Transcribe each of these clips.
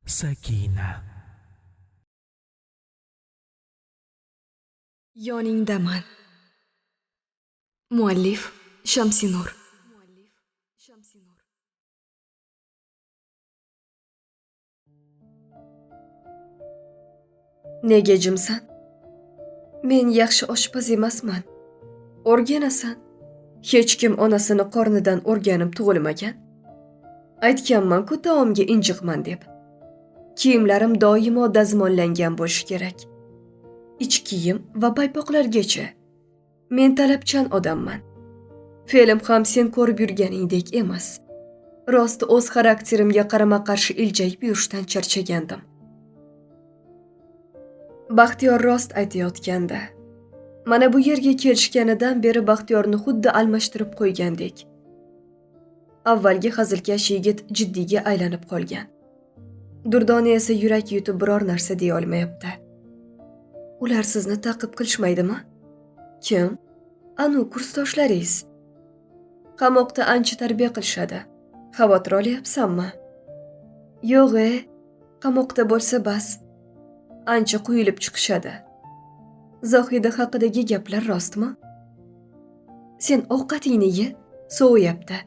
Sakina. Yoningdaman. Muallif Shamsinur. Nega jimsan? Men yaxshi oshpaz emasman. O'rganasan. Hech kim onasini qornidan o'rganib tug'ilmagan. Aytganman-ku taomga injiqman deb. Kiyimlarim doimo dazmollangan bo'lishi kerak. Ich kiyim va paypoqlargacha. Men talabchan odamman. Fe'lim ham sen ko'rib yurganingdek emas. Rosti o'z xarakterimga qarama-qarshi iljayib yurishdan charchagandim. Baxtiyor rost aytayotganda. Mana bu yerga kelishganidan beri Baxtiyorni xuddi almashtirib qo'ygandek. Avvalgi hazilkash yigit jiddiyga aylanib qolgan. Durdona esa yurak yutib biror narsa deya olmayapti. Ular sizni ta'qib qilishmaydimi? Kim? Anu kursdoshlaringiz. Qamoqda ancha tarbiya qilishadi. Xavotir olyapsanmi? Yo'q-e, qamoqda bo'lsa bas. Ancha quyilib chiqishadi. Zohida haqidagi gaplar rostmi? Sen ovqatingni ye, sovuyapti.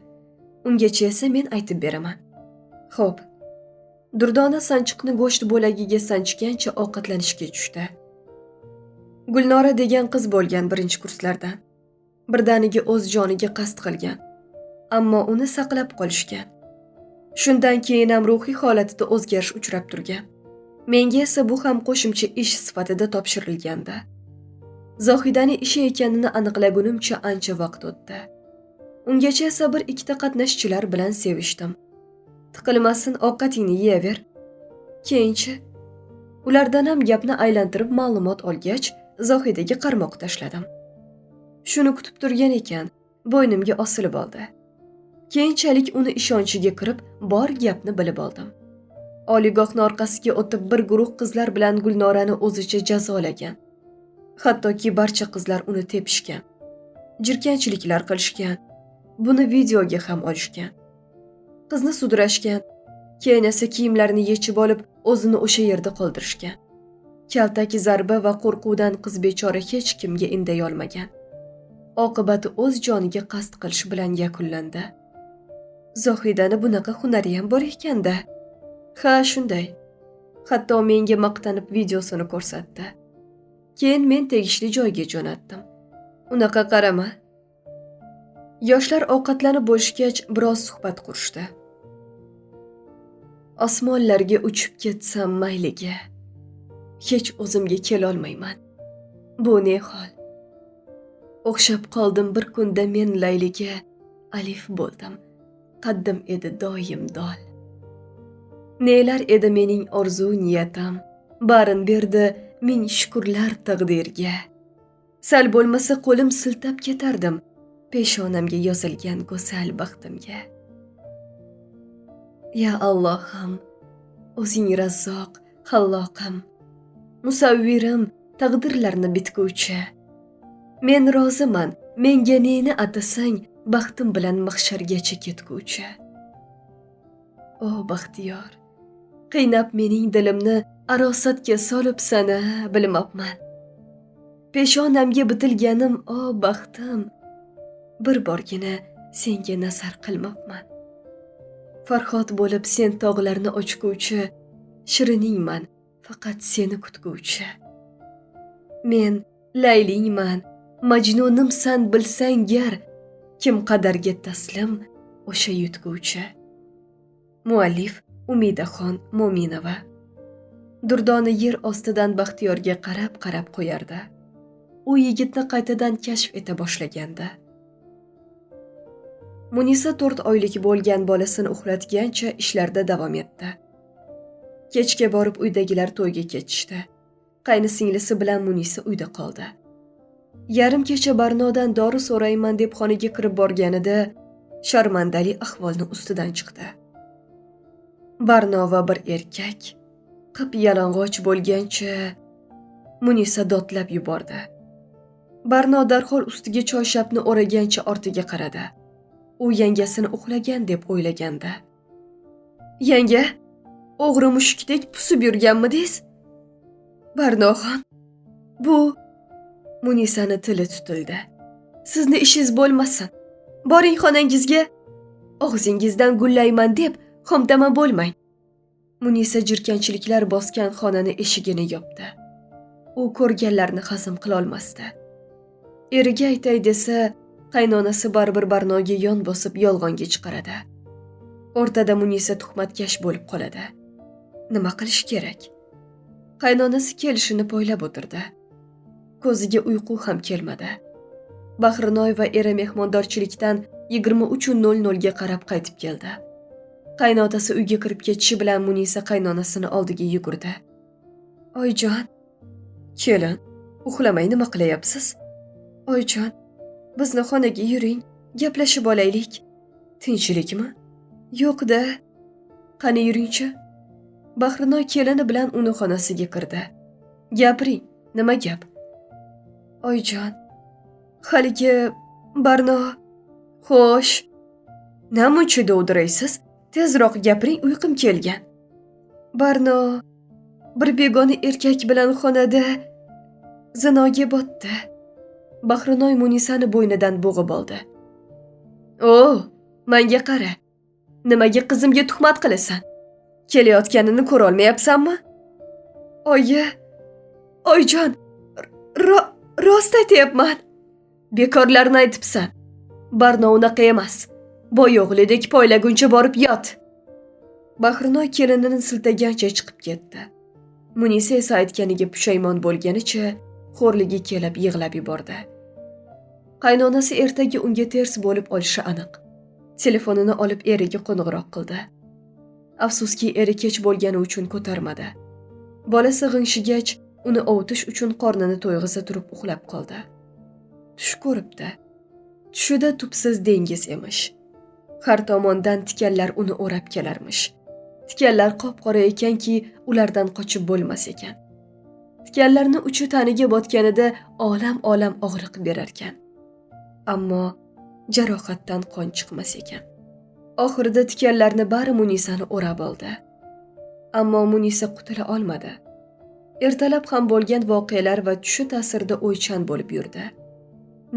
Ungacha esa men aytib beraman. Xo'p. Durdona sanchiqni go'sht bo'lagiga sanchgancha ovqatlanishga tushdi. Gulnora degan qiz bo'lgan birinchi kurslardan. Birdaniga o'z joniga qasd qilgan, ammo uni saqlab qolishgan. Shundan keyin ham ruhiy holatida o'zgarish uchrab turgan. Menga esa bu ham qo'shimcha ish sifatida topshirilgandi. Zohidani ishi ekanini aniqlagunimcha ancha vaqt o'tdi. Ungacha esa bir ikkita qatnashchilar bilan sevishdim. Tiqilmasin, ovqatingni yeyaver. Keyinchi ulardan ham gapni aylantirib ma'lumot olgach, Zohidaga qarmoq tashladim. Shuni kutib turgan ekan, bo'ynimga osilib oldi. Keyinchalik uni ishonchiga kirib, bor gapni bilib oldim. Oliygohni orqasiga o'tib bir guruh qizlar bilan Gulnorani o'zicha jazolagan. Hattoki barcha qizlar uni tepishgan. Jirkanchiliklar qilishgan. Buni videoga ham olishgan. Qizni sudrashgan. Keyin esa kiyimlarini yechib olib, o'zini o'sha yerda qoldirishgan. Kaltaki zarba va qo'rquvdan qiz bechora hech kimga inday olmagan. Oqibati o'z joniga qasd qilish bilan yakunlandi. Zohidani bunaqa hunari ham bor ekanda. Ha, shunday. Hatto menga maqtanib videosini ko'rsatdi. Keyin men tegishli joyga jo'natdim. Unaqa qarama. Yoshlar ovqatlanib bo'lishgach biroz suhbat qurishdi. Osmonlarga uchib ketsam mayliga. Hech o'zimga kelolmayman. Bu ne hol? O'xshab qoldim bir kunda men Layliga, alif bo'ldim. Qaddim edi doim dol. Nelar edi mening orzu niyatim, barin berdi ming shukrlar taqdirga. Sal bo'lmasa qo'lim siltab ketardim, peshonamga yozilgan go'zal baxtimga. Ya Allohim, o'zing razzoq, xalloqim, musavvirim, taqdirlarni bitguvchi. Men roziman, menga neni atasang, baxtim bilan mahshargacha ketguvchi. O Baxtiyor, qiynab mening dilimni arosatga solibsan-a, bilmabman. Peshonamga bitilganim, o baxtim, bir borgina senga nazar qilmabman. Farhod bo'lib sen tog'larni ochguvchi, shiriningman, faqat seni kutguvchi. Men Laylingman, Majnunimsan bilsang gar, kim qadarga taslim, o'sha yutguvchi. Muallif Umidaxon Mo'minova. Durdona yer ostidan Baxtiyorga qarab-qarab qo'yardi. U yigitni qaytadan kashf eta boshlagandi. Munisa 4 oylik bo'lgan bolasini uxlatgancha ishlarda davom etdi. Kechga borib uydagilar to'yga ketishdi. Qayni singlisi bilan Munisa uyda qoldi. Yarim kecha Barnodan dori so'rayman deb xonaga kirib borganida sharmandali ahvolni ustidan chiqdi. Barno va bir erkak qip yalang'och bo'lgancha Munisa dodlab yubordi. Barno darhol ustiga choyshabni o'ragancha ortiga qaradi. U yangasini uxlagan deb o'ylagandi. Yanga, O'g'ri mushukdek pusib yurganmidingiz? Barnoxon, bu Munisani tili tutildi. Sizni ishingiz bo'lmasin. Boring xonangizga. Og'zingizdan gullayman deb xomtama bo'lmang. Munisa jirkanchiliklar bosgan xonani eshigini yopdi. U ko'rganlarni hazm qila olmasdi. Eriga aytay desa, qaynonasi baribir Barnoga yon bosib yolg'onga chiqaradi. O'rtada Munisa tuhmatkash bo'lib qoladi. Nima qilish kerak? Qaynonasi kelishini poylab o'tirdi. Ko'ziga uyqu ham kelmadi. Bahrinoy va eri mehmondorchilikdan 23:00 ga qarab qaytib keldi. Qaynotasi uyga kirib ketishi bilan Munisa qaynonasini oldiga yugurdi. Oyjon, kelin, uxlamay nima qilayapsiz? Oyjon, bizni xonaga yuring, gaplashib olaylik. Tinchlikmi? Yo'q-da. Qani yuringchi? Bahrinoy kelini bilan uni xonasiga kirdi. Gapiring, nima gap? Oyjon, haligi Barno, xo'sh, namuncha dovdiraysiz? Tezroq gapiring, uyqum kelgan. Barno bir begona erkak bilan xonada zinoga botdi. Bahrinoy Munisani bo'ynidan bo'g'ib oldi. O, menga qara. Nimaga qizimga tuhmat qilasan? Kelayotganini ko'ra olmayapsanmi? Oyi, oyjon, rost aytyapman. Bekorlarni aytibsan. Barno unaqa emas. Boy o'g'lidek poylaguncha borib yot. Bahrinoy kelinini siltagancha chiqib ketdi. Munisa esa aytganiga pushaymon bo'lganicha xo'rligi kelib yig'lab yubordi. Qaynonasi ertaga unga ters bo'lib olishi aniq. Telefonini olib eriga qo'ng'iroq qildi. Afsuski, eri kech bo'lgani uchun ko'tarmadi. Bolasi g'ingshigach, uni ovutish uchun qornini to'yg'iza turib uxlab qoldi. Tush ko'ribdi. Tushida tubsiz dengiz emish. Har tomondan tikanlar uni o'rab kelarmish. Tikanlar qop-qora ekanki, ulardan qochib bo'lmas ekan. Tikanlarni uchi taniga botganida olam-olam og'riq berarkan. Ammo jarohatdan qon chiqmas ekan. Oxirida tikanlarni bari Munisani o'rab oldi. Ammo Munisa qutula olmadi. Ertalab ham bo'lgan voqealar va tushi ta'sirida o'ychan bo'lib yurdi.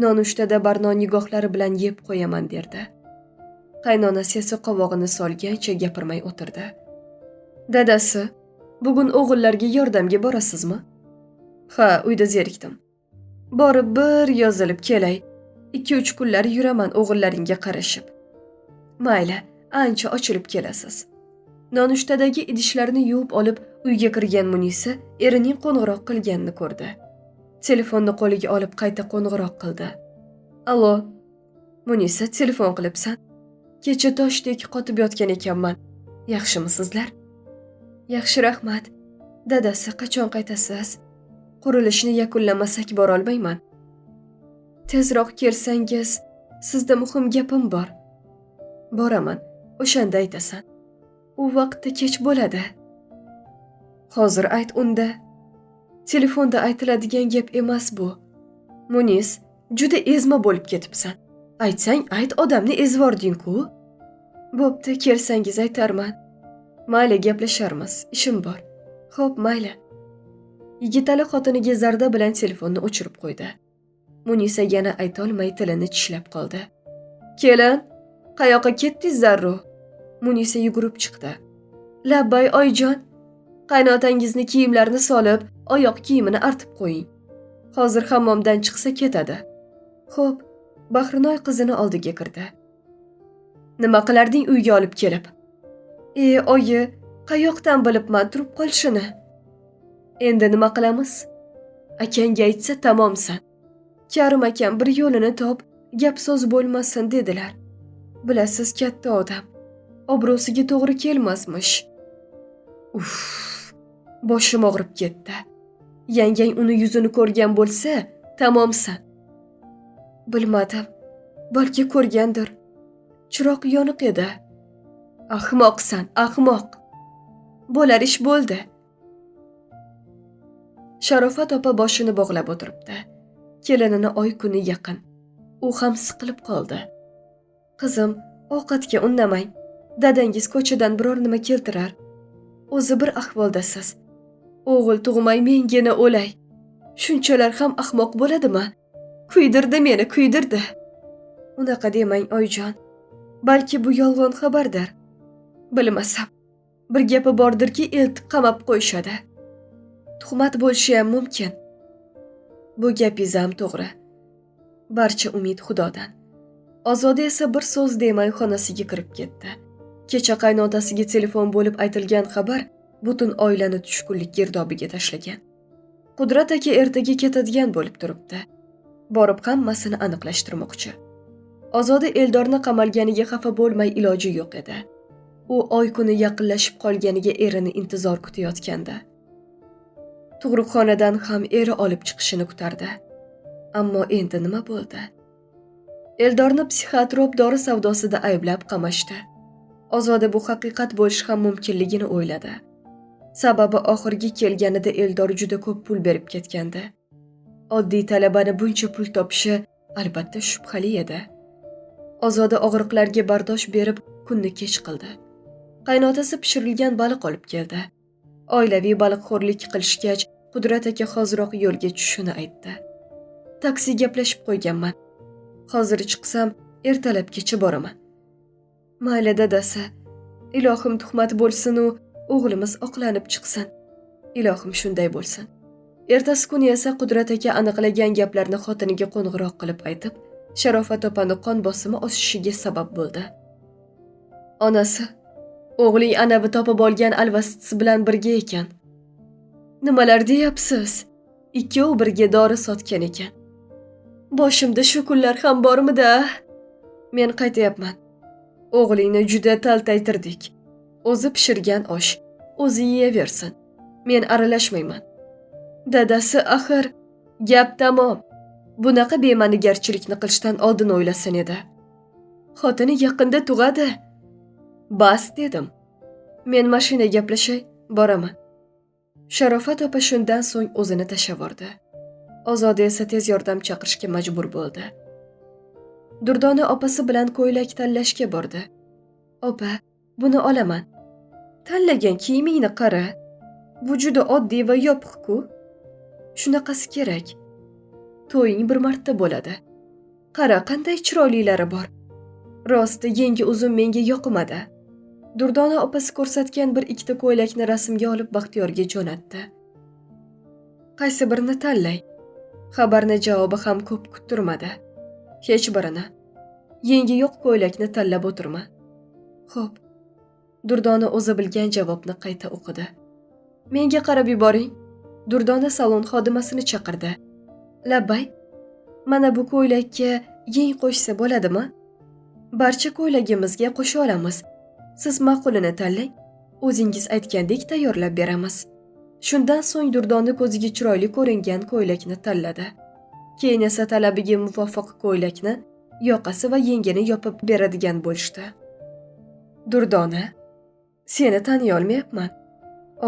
Nonushtada Barno nigohlari bilan yeb qo'yaman derdi. Qaynonasi esa qovog'ini solgancha gapirmay o'tirdi. Dadasi, bugun o'g'illarga yordamga borasizmi? Ha, uyda zerikdim. Borib bir yozilib kelay. 2-3 kunlar yuraman o'g'illaringga qarashib. Mayli, ancha ochilib kelasiz. Nonushtadagi idishlarni yuvib olib uyga kirgan Munisa erining qo'ng'iroq qilganini ko'rdi. Telefonni qo'liga olib qayta qo'ng'iroq qildi. Allo, Munisa, telefon qilibsan? Kecha toshdek qotib yotgan ekanman. Yaxshimisizlar? Yaxshi, rahmat. Dadasi, qachon qaytasiz? Qurilishni yakunlamasak borolmayman. Tezroq kelsangiz, sizda muhim gapim bor. Boraman, o'shanda aytasan. U vaqtda kech bo'ladi. Hozir ayt unda. Telefonda aytiladigan gap emas bu. Munis, juda ezma bo'lib ketibsan. Aytsang ayt, odamni ezvording-ku. Bo'pti, kelsangiz aytarman. Mayli, gaplasharmiz, ishim bor. Xo'p, mayli. Yigitali xotiniga zarda bilan telefonni o'chirib qo'ydi. Munisa yana aytolmay tilini tishlab qoldi. Kelin, qayoqqa ketdingiz zarru? Munisa yugurib chiqdi. Labbay, oyjon. Qaynotangizni kiyimlarini solib, oyoq kiyimini artib qo'ying. Hozir hammomdan chiqsa ketadi. Xo'p, Bahrinoy qizini oldiga kirdi. Nima qilarding uyga olib kelib? Oyi, qayoqdan bilibman turib qolishini? Endi nima qilamiz? Akangga aytsa tamomsan. Karim akam bir yo'lini top, gap so'z bo'lmasin dedilar. Bilasiz, katta odam. Obro'siga to'g'ri kelmasmish. Uff, boshim og'rib ketdi. Yangang uni yuzini ko'rgan bo'lsa, tamomsan. Bilmadim. Balki ko'rgandir. Chiroq yoniq edi. Ahmoqsan, ahmoq. Bo'lar ish bo'ldi. Sharofat opa boshini bog'lab o'tiribdi. Kelinini oy kuni yaqin. U ham siqilib qoldi. Qizim, ovqatga unnamang. Dadangiz ko'chadan biror nima keltirar. O'zi bir ahvoldasiz. O'g'il tug'may mengina o'lay. Shunchalar ham ahmoq bo'ladimi? Kuydirdi meni, kuydirdi. Unaqa demang, oyijon. Balki bu yolg'on xabardir. Bilmasam. Bir gapi bordirki, eltib qamab qo'yishadi. Tuhmat bo'lishi ham mumkin. Bu gapingiz ham to'g'ri. Barcha umid Xudodan. Ozoda esa bir so'z demay xonasiga kirib ketdi. Kecha qaynotasiga telefon bo'lib aytilgan xabar butun oilani tushkunlik girdobiga tashlagan. Qudrat aka ertaga ketadigan bo'lib turibdi. Borib hammasini aniqlashtirmoqchi. Ozoda Eldorni qamalganiga xafa bo'lmay iloji yo'q edi. U oy kuni yaqinlashib qolganiga erini intizor kutayotgandi. Tug'ruqxonadan ham eri olib chiqishini kutardi. Ammo endi nima bo'ldi? Eldorni psixotrop dori savdosida ayblab qamashdi. Ozoda bu haqiqat bo'lishi ham mumkinligini o'yladi. Sababi oxirgi kelganida Eldor juda ko'p pul berib ketgandi. Oddiy talabani buncha pul topishi albatta shubhali edi. Ozoda og'riqlarga bardosh berib kunni kech qildi. Qaynotasi pishirilgan baliq olib keldi. Oilaviy baliqxo'rlik qilishgach, Qudrat aka hoziroq yo'lga tushishini aytdi. Taksi gaplashib qo'yganman. Hozir chiqsam, ertalabgacha boraman. Mayli dadasi, ilohim tuhmat bo'lsin-u, o'g'limiz oqlanib chiqsin. Ilohim shunday bo'lsin. Ertasi kuni esa Qudrat aka aniqlagan gaplarni xotiniga qo'ng'iroq qilib aytib, Sharofat opani qon bosimi oshishiga sabab bo'ldi. Onasi, o'g'ling anavi topib olgan alvastisi bilan birga ekan. Nimalar deyapsiz? Ikkovi birga dori sotgan ekan. Boshimda shu kunlar ham bormidi? Men qaytayapman. O'g'lingni juda taltaytirdik. O'zi pishirgan osh, o'zi yeyaversin. Men aralashmayman. Dadasi axir, gap tamom. Bunaqa bema'nigarchilikni qilishdan oldin o'ylasin edi. Xotini yaqinda tug'adi. Bas dedim. Men mashina gaplashay, boraman. Sharofat opa shundan so'ng o'zini tashavordi. Ozoda esa tez yordam chaqirishga majbur bo'ldi. Durdona opasi bilan ko'ylak tanlashga bordi. Opa, buni olaman. Tanlagan kiyimingni qara. Bu juda oddiy va yopiq-ku. Shunaqasi kerak. To'ying bir marta bo'ladi. Qara, qanday chiroylilari bor. Rosti, yengi uzun menga yoqmadi. Durdona opasi ko'rsatgan bir ikkita ko'ylakni rasmga olib Baxtiyorga jo'natdi. Qaysi birini tanlay? Xabarni javobi ham ko'p kuttirmadi. Hech birini. Yengi yo'q ko'ylakni tanlab o'tirma. Xo'p. Durdona o'zi bilgan javobni qayta o'qidi. Menga qarab yuboring. Durdona salon xodimasini chaqirdi. Labbay, mana bu ko'ylakka yeng qo'shsa bo'ladimi? Barcha ko'ylagimizga qo'sha olamiz. Siz ma'qulini tanlang, o'zingiz aytgandek tayyorlab beramiz. Shundan so'ng Durdona ko'ziga chiroyli ko'ringan ko'ylakni tanladi. Keyin esa talabiga muvofiq ko'ylakni yoqasi va yengini yopib beradigan bo'lishdi. Durdona, seni taniy olmayapman.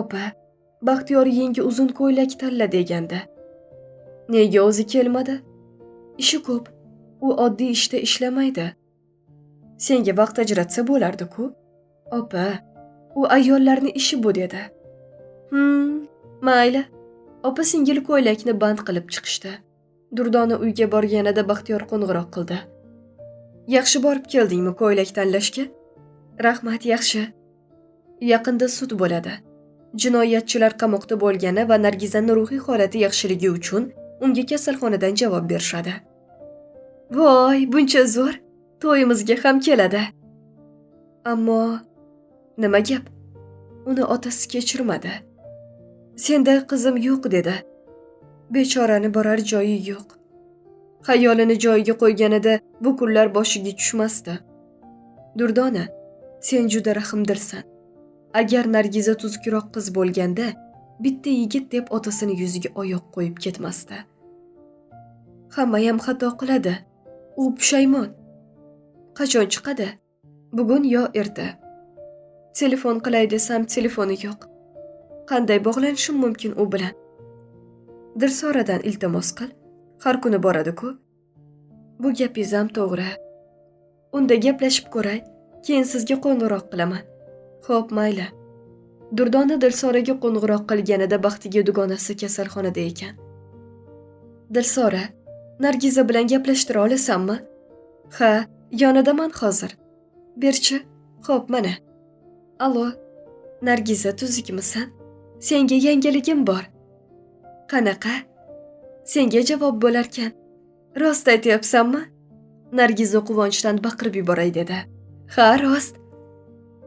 Opa, Baxtiyor yengi uzun ko'ylak tanla deganda. Nega o'zi kelmadi? Ishi ko'p. U oddiy ishda ishlamaydi. Senga vaqt ajratsa bo'lardi-ku. Opa, u ayollarning ishi bu dedi. Mayli. Opa singil ko'ylakni band qilib chiqishdi. Durdona uyga borganida Baxtiyor qo'ng'iroq qildi. Yaxshi borib keldingmi ko'ylak tanlashga? Rahmat, yaxshi. Yaqinda sud bo'ladi. Jinoyatchilar qamoqda bo'lgani va Nargizaning ruhiy holati yaxshiligi uchun unga kasalxonadan javob berishadi. Voy, buncha zo'r, to'yimizga ham keladi. Ammo nima gap? Uni otasi kechirmadi. Senda qizim yo'q dedi. Bechorani borar joyi yo'q. Xayolini joyiga qo'yganida bu kunlar boshiga tushmasdi. Durdona, sen juda rahmdilsan. Agar Nargiza tuzukroq qiz bo'lganda, bitta yigit deb otasini yuziga oyoq qo'yib ketmasdi. Hammayam xato qiladi. U pushaymon. Qachon chiqadi? Bugun yo erta. Telefon qilay desam telefoni yo'q. Qanday bog'lanishim mumkin u bilan? Dilsoradan iltimos qil. Har kuni boradi-ku. Bu gapingiz ham to'g'ri. Unda gaplashib ko'ray, keyin sizga qo'ng'iroq qilaman. Xo'p, mayli. Durdona Dilsoraga qo'ng'iroq qilganida baxtiga dugonasi kasalxonada ekan. Dilsora, Nargiza bilan gaplashtira olasanmi? Ha, yonidaman hozir. Berchi. Xo'p, mana. Allo. Nargiza, tuzukmisan? Senga yangiligim bor. Qanaqa? Senga javob bo'larkan. Rost aytyapsanmi? Nargiza quvonchdan baqirib yuboray dedi. Ha, rost.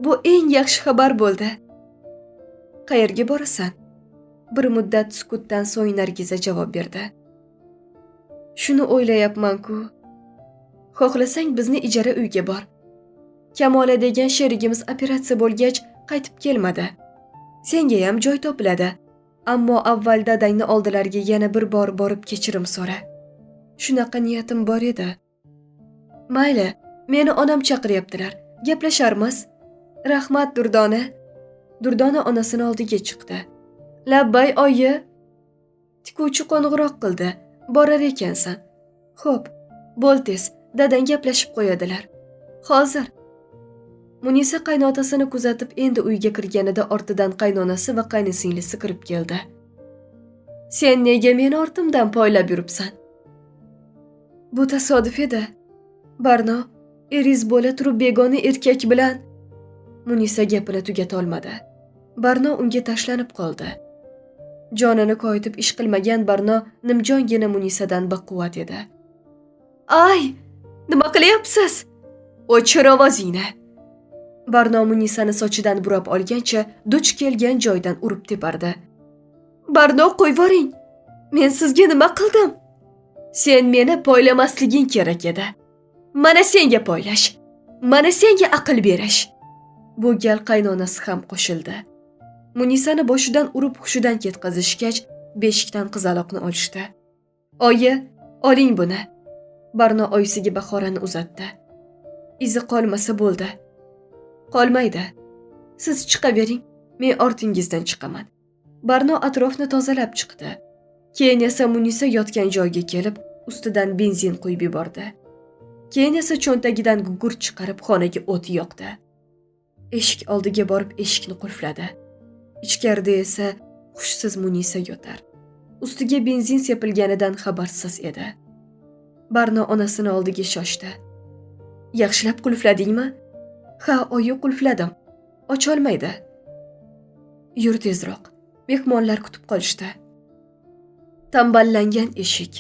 Bu eng yaxshi xabar bo'ldi. Qayerga borasan? Bir muddat sukutdan so'ng Nargiza javob berdi. Shuni o'ylayapman-ku. Xohlasang bizni ijara uyga bor. Kamola degan sherigimiz operatsiya bo'lgach qaytib kelmadi. Senga ham joy topiladi. Ammo avval dadangni oldilariga yana bir bor borib kechirim so'ra. Shunaqa niyatim bor edi. Mayli, meni onam chaqiryaptilar. Gaplasharmiz. Rahmat, Durdona. Durdona onasini oldiga chiqdi. Labbay, oyi. Tikuvchi qo'ng'iroq qildi. Borar ekansan. Xo'p, bo'l tez, dadang gaplashib qo'yadilar. Hozir. Munisa qaynotasini kuzatib endi uyga kirganida ortidan qaynonasi va qaynisinglisi kirib keldi. Sen nega meni ortimdan poylab yuribsan? Bu tasodif edi. Barno, eriz bo'la turib begona erkak bilan. Munisa gapini tugata olmadi. Barno unga tashlanib qoldi. Jonini koyitib ish qilmagan Barno nimjongina Munisadan baquvvat edi. Ay, nima qilyapsiz? O'chir ovozingni. Barno Munisani sochidan burab olgancha duch kelgan joydan urib tepardi. Barno, qo'yvoring. Men sizga nima qildim? Sen meni poylamasliging kerak edi. Mana senga poylash. Mana senga aql berish. Bu gal qaynonasi ham qo'shildi. Munisani boshidan urib hushidan ketkazishgach, beshikdan qizaloqni olishdi. Oyi, oling buni. Barno oyisiga Bahorani uzatdi. Izi qolmasa bo'ldi. Qolmaydi. Siz chiqavering, men ortingizdan chiqaman. Barno atrofni tozalab chiqdi. Keyin esa Munisa yotgan joyga kelib, ustidan benzin quyib yubordi. Keyin esa cho'ntagidan gugurt chiqarib xonaga o't yoqdi. Eshik oldiga borib eshikni qulfladi. Ichkarida esa hushsiz Munisa yotar. Ustiga benzin sepilganidan xabarsiz edi. Barno onasini oldiga shoshdi. Yaxshilab qulfladingmi? Ha, oyi, qulfladim. Ocholmaydi. Yur tezroq. Mehmonlar kutib qolishdi. Tamballangan eshik.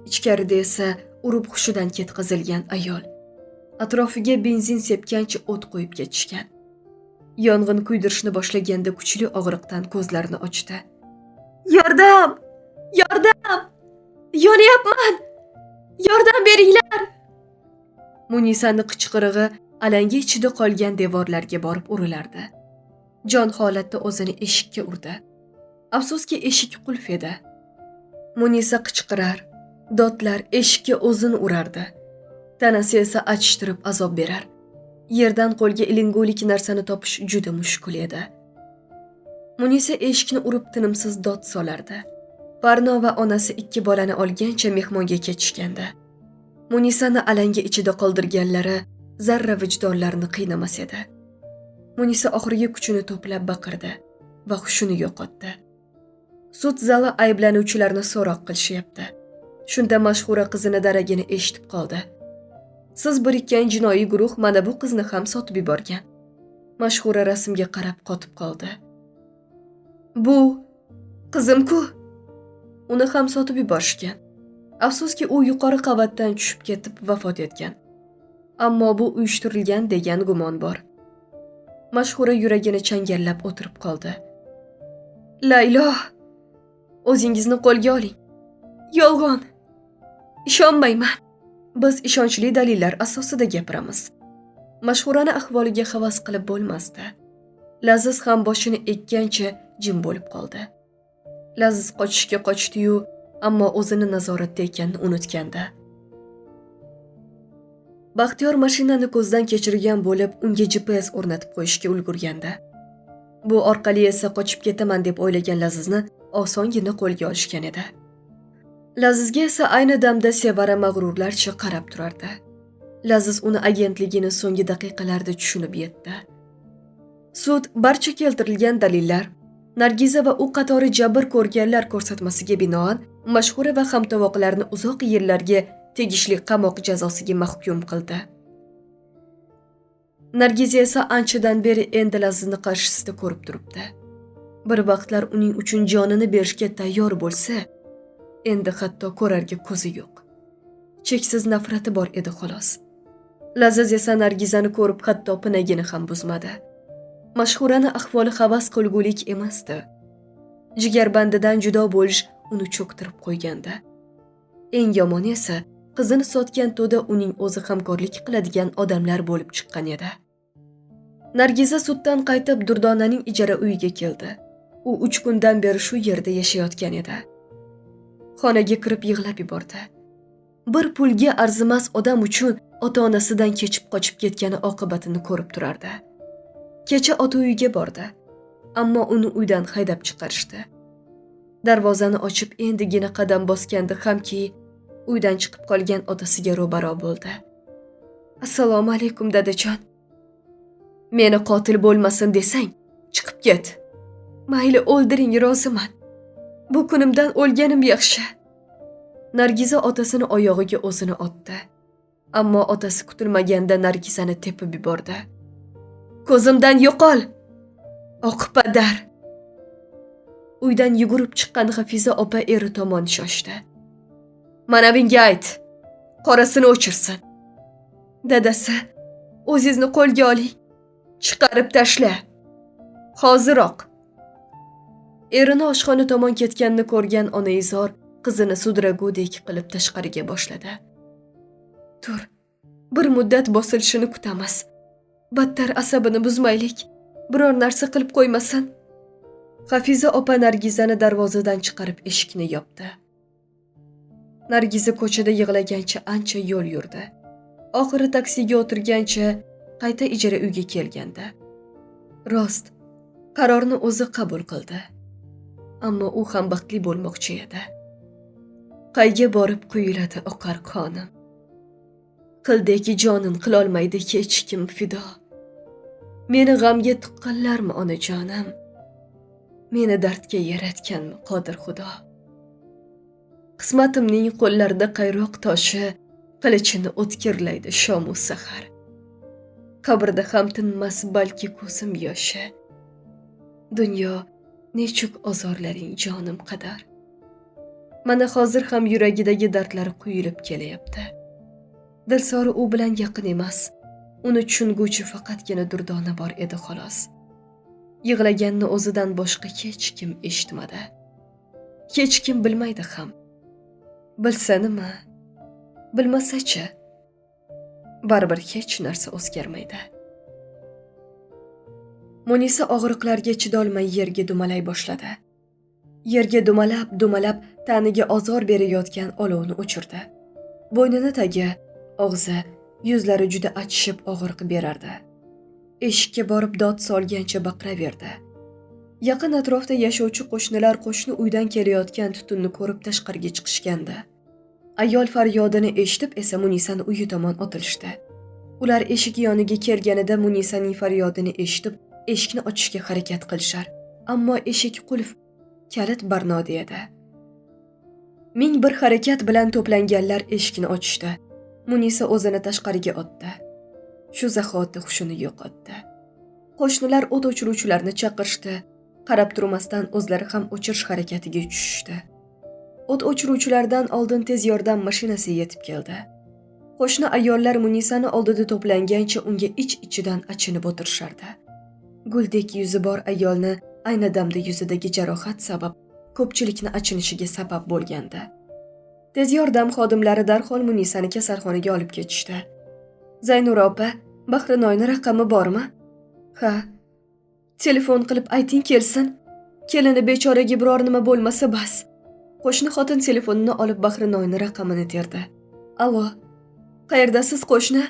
Ichkarida esa urib hushidan ketkazilgan ayol. Atrofiga benzin sepgancha o't qo'yib ketishgan. Yong'in kuydirishni boshlaganda kuchli og'riqdan ko'zlarini ochdi. Yordam! Yordam! Yonyapman! Yordam beringlar! Munisani qichqirig'i alanga ichida qolgan devorlarga borib urilardi. Jon holatda o'zini eshikka urdi. Afsuski, eshik qulf edi. Munisa qichqirar, dodlar, eshikka o'zini urardi. Tanasi esa achishtirib azob berar. Yerdan qo'lga ilingulik narsani topish juda mushkul edi. Munisa eshikni urib tinimsiz dod solardi. Barno va onasi ikki bolani olgancha mehmonga ketishgandi. Munisani alanga ichida qoldirganlari zarra vijdonlarini qiynamas edi. Munisa oxirgi kuchini to'plab baqirdi va hushini yo'qotdi. Sud zali ayblanuvchilarni so'roq qilishyapti. Shunda mashhura qizini daragini eshitib qoldi. Siz birikkan jinoiy guruh mana bu qizni ham sotib yuborgan. Mashhura rasmga qarab qotib qoldi. Bu qizim-ku. Uni ham sotib yuborishgan. Afsuski, u yuqori qavatdan tushib ketib vafot etgan. Ammo bu uyushtirilgan degan gumon bor. Mashhura yuragini changallab o'tirib qoldi. Laylo, o'zingizni qo'lga oling. Yolg'on. Ishonmayman. Biz ishonchli dalillar asosida gapiramiz. Mashhurani ahvoliga havas qilib bo'lmasdi. Laziz ham boshini eggancha jim bo'lib qoldi. Laziz qochishga qochdi-yu, ammo o'zini nazoratda ekanini unutgandi. Baxtiyor mashinani ko'zdan kechirgan bo'lib, unga GPS o'rnatib qo'yishga ulgurgandi. Bu orqali esa qochib ketaman deb o'ylagan Lazizni osongina qo'lga olishgan edi. Lazizga esa ayni damda Sevara mag'rurlarcha qarab turardi. Laziz uni agentligini so'nggi daqiqalarda tushunib yetdi. Sud barcha keltirilgan dalillar, Nargiza va u qatori jabr ko'rganlar ko'rsatmasiga binoan Mashhura va hamtovoqlarini uzoq yillarga tegishli qamoq jazosiga mahkum qildi. Nargiza esa anchadan beri endi Lazizni qarshisida ko'rib turibdi. Bir vaqtlar uning uchun jonini berishga tayyor bo'lsa, endi hatto ko'rarga ko'zi yo'q. Cheksiz nafrati bor edi xolos. Laziz esa Nargizani ko'rib hatto pinagini ham buzmadi. Mashhurani ahvoli havas qilgulik emasdi. Jigarbandidan judo bo'lish uni cho'ktirib qo'ygandi. Eng yomoni esa qizini sotgan to'da uning o'zi hamkorlik qiladigan odamlar bo'lib chiqqan edi. Nargiza suddan qaytib Durdonaning ijara uyiga keldi. U 3 kundan beri shu yerda yashayotgan edi. Xonaga kirib yig'lab yubordi. Bir pulga arzimas odam uchun ota-onasidan kechib qochib ketgani oqibatini ko'rib turardi. Kecha ota uyiga bordi, ammo uni uydan haydab chiqarishdi. Darvozani ochib endigina qadam bosgandi hamki uydan chiqib qolgan otasiga ro'baro bo'ldi. Assalomu alaykum dadajon. Meni qotil bo'lmasin desang, chiqib ket. Mayli, o'ldiring, roziman. Bu kunimdan o'lganim yaxshi. Nargiza otasini oyog'iga o'zini otdi. Ammo otasi kutilmaganda Nargizani tepib yubordi. Ko'zimdan yo'qol! Oqpadar! Uydan yugurib chiqqan Hafiza opa eri tomon shoshdi. Mana bunga ayt, qorasini o'chirsin. Dadasi, o'zingizni qo'lga oling. Chiqarib tashla. Hoziroq. Erini oshxona tomon ketganini ko'rgan onaizor qizini sudragudek qilib tashqariga boshladi. Tur, bir muddat bosilishini kutamiz. Battar asabini buzmaylik. Biror narsa qilib qo'ymasin. Hafiza opa Nargizani darvozadan chiqarib eshikni yopdi. Nargiza ko'chada yig'lagancha ancha yo'l yurdi. Oxiri taksiga o'tirgancha qayta ijara uyga kelganda. Rost, qarorni o'zi qabul qildi. Ammo u ham baxtli bo'lmoqchi edi. Qayga borib quyiladi oqar qonim. Qildek jonin qilolmaydi hech kim fido. Meni g'amga tiqqanlarmi onajonim? Meni dardga yaratganmi Qodir Xudo? Qismatimning qo'llarida qayroq toshi, qilichini o'tkirlaydi shomu sahar. Qabrda ham tinmas balki ko'zim yoshi. Dunyo nechuk ozorlaring jonim qadar. Mana hozir ham yuragidagi dardlari quyilib kelyapti. Dilsori u bilan yaqin emas. Uni tushunguvchi faqatgina Durdona bor edi xolos. Yig'laganni o'zidan boshqa hech kim eshitmadi. Hech kim bilmaydi ham. Bilsa nima? Bilmasa-chi? Baribir hech narsa o'zgarmaydi. Munisa og'riqlarga chidolmay yerga dumalay boshladi. Yerga dumalab-dumalab taniga ozor berayotgan olovni o'chirdi. Bo'ynini tagi, og'zi, yuzlari juda achishib og'riq berardi. Eshikka borib dod solgancha baqiraverdi. Yaqin atrofda yashovchi qo'shnilar qo'shni uydan kelayotgan tutunni ko'rib tashqariga chiqishgandi. Ayol faryodini eshitib esa Munisani uyi tomon otilishdi. Ular eshik yoniga kelganida Munisaning faryodini eshitib, eshikni ochishga harakat qilishar. Ammo eshik qulf, kalit barnoda edi. Ming bir harakat bilan to'planganlar eshikni ochishdi. Munisa o'zini tashqariga otdi. Shu zahoti hushini yo'qotdi. Qo'shnilar o't o'chiruvchilarni chaqirishdi. Qarab turmasdan o'zlari ham o'chirish harakatiga tushishdi. O't o'chiruvchilardan oldin tez yordam mashinasi yetib keldi. Qo'shni ayollar Munisani oldida to'plangancha unga ich-ichidan achinib o'tirishardi. Guldek yuzi bor ayolni ayni damda yuzidagi jarohat sabab ko'pchilikni achinishiga sabab bo'lgandi. Tez yordam xodimlari darhol Munisani kasalxonaga olib ketishdi. Zaynura opa, Bahrinoyni raqami bormi? Ha. Telefon qilib ayting kelsin. Kelini bechoraga biror nima bo'lmasa bas. Qo'shni xotin telefonini olib Bahrinoyni raqamini terdi. Allo. Qayerdasiz qo'shni?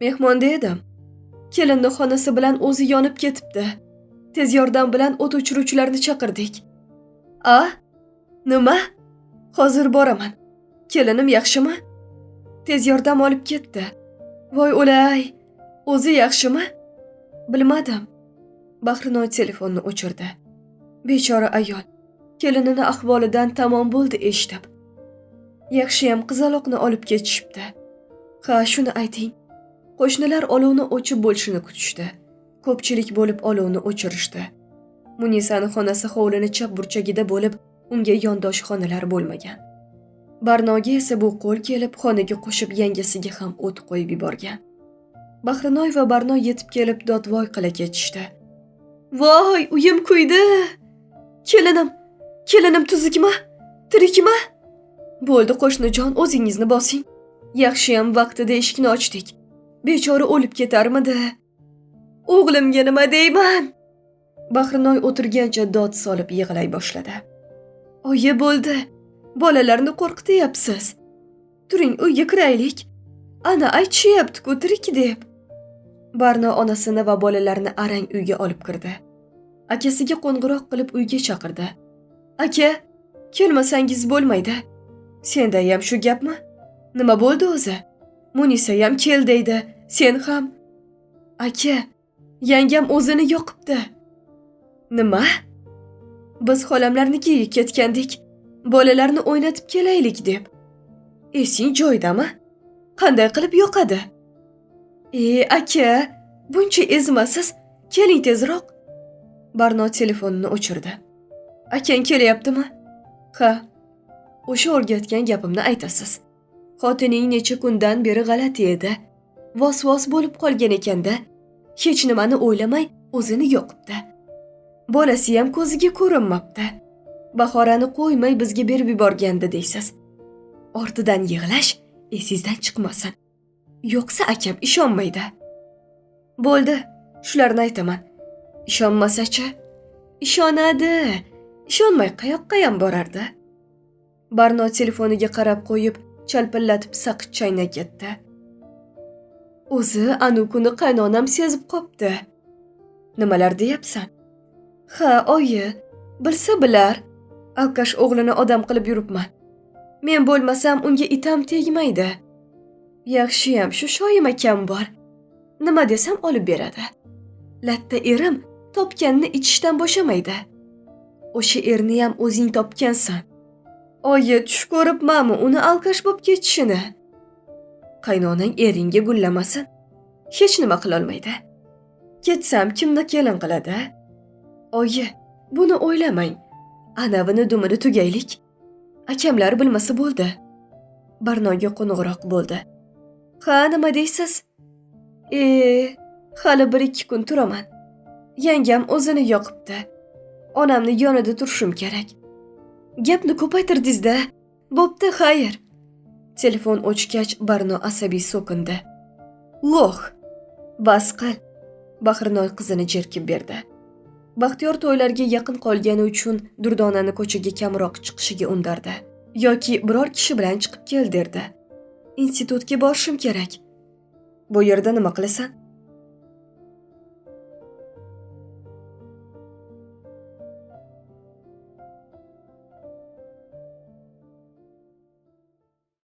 Mehmonda edim. Kelinni xonasi bilan o'zi yonib ketibdi. Tez yordam bilan o't o'chiruvchilarni chaqirdik. A? Nima? Hozir boraman. Kelinim yaxshimi? Tez yordam olib ketdi. Voy o'lay. O'zi yaxshimi? Bilmadim. Bahrinoy telefonni o'chirdi. Bechora ayol kelinini ahvolidan tamom bo'ldi eshitib. Yaxshiyam qizaloqni olib ketishibdi. Ha, shuni ayting. Qo'shnilar olovni o'chib bo'lishini kutishdi. Ko'pchilik bo'lib olovni o'chirishdi. Munisani xonasi hovlini chap burchagida bo'lib, unga yondosh xonalar bo'lmagan. Barnoga esa bu qo'l kelib, xonaga qo'shib yangasiga ham o't qo'yib yuborgan. Bahrinoy va Barno yetib kelib dodvoy qila ketishdi. Voy, uyim kuydi! Kelinim, kelinim tuzukmi? Tirikmi? Bo'ldi qo'shnijon, o'zingizni bosing. Yaxshiyam vaqtida eshikni ochdik. Bechora o'lib ketarmidi? O'g'limga nima deyman? Bahrinoy o'tirgancha dod solib yig'lay boshladi. Oyi bo'ldi. Bolalarni qo'rqityapsiz. Turing, uyga kiraylik. Ana aytishyapti-ku tirik deb. Barno onasini va bolalarini arang uyga olib kirdi. Akasiga qo'ng'iroq qilib uyga chaqirdi. Aka, kelmasangiz bo'lmaydi. Sendayam shu gapmi? Nima bo'ldi o'zi? Munisayam kel deydi, sen ham. Aka, yangam o'zini yoqibdi. Nima? Biz xolamlarnikiga ketgandik. Bolalarni o'ynatib kelaylik deb. Esing joyidami? Qanday qilib yoqadi? Aka, buncha ezmasiz, keling tezroq. Barno telefonini o'chirdi. Akang kelyaptimi? Ha. O'sha o'rgatgan gapimni aytasiz. Xotining necha kundan beri g'alati edi. Vos-vos bo'lib qolgan ekanda, hech nimani o'ylamay o'zini yoqibdi. Bolasi ham ko'ziga ko'rinmabdi. Bahorani qo'ymay bizga berib yuborgandi deysiz. Ortidan yig'lash esingizdan chiqmasin. Yo'qsa akam ishonmaydi. Bo'ldi, shularni aytaman. Ishonmasa-chi? Ishonadi. Ishonmay qayoqqa ham borardi? Barno telefoniga qarab qo'yib, chalpillatib saqich chaynab ketdi. O'zi anu kuni qaynonam sezib qopti. Nimalar deyapsan? Ha, oyi, bilsa bilar. Alkash o'g'lini odam qilib yuribman. Men bo'lmasam unga itam tegmaydi. Yaxshiyam shu Shoyim akam bor. Nima desam olib beradi. Latta erim topganini ichishdan bo'shamaydi. O'sha erni ham o'zing topgansan. Oyi, tush ko'ribmanmi uni alkash bo'lib ketishini? Qaynonang eringga gullamasin. Hech nima qilolmaydi. Ketsam kimni kelin qiladi? Oyi, buni o'ylamang. Anavini dumini tugaylik. Akamlar bilmasa bo'ldi. Barnoga qo'ng'iroq bo'ldi. Ha, nima deysiz? Hali 1-2 kun turaman. Yangam o'zini yoqibdi. Onamni yonida turishim kerak. Gapni ko'paytirdingiz-da. Bo'pti, xayr. Telefon o'chgach Barno asabiy so'kindi. Loh. Bas qil. Bahrinoy qizini jerkib berdi. Baxtiyor to'ylarga yaqin qolgani uchun Durdonani ko'chaga kamroq chiqishiga undardi. Yoki biror kishi bilan chiqib kel derdi. Institutga borishim kerak. Bu yerda nima qilasan?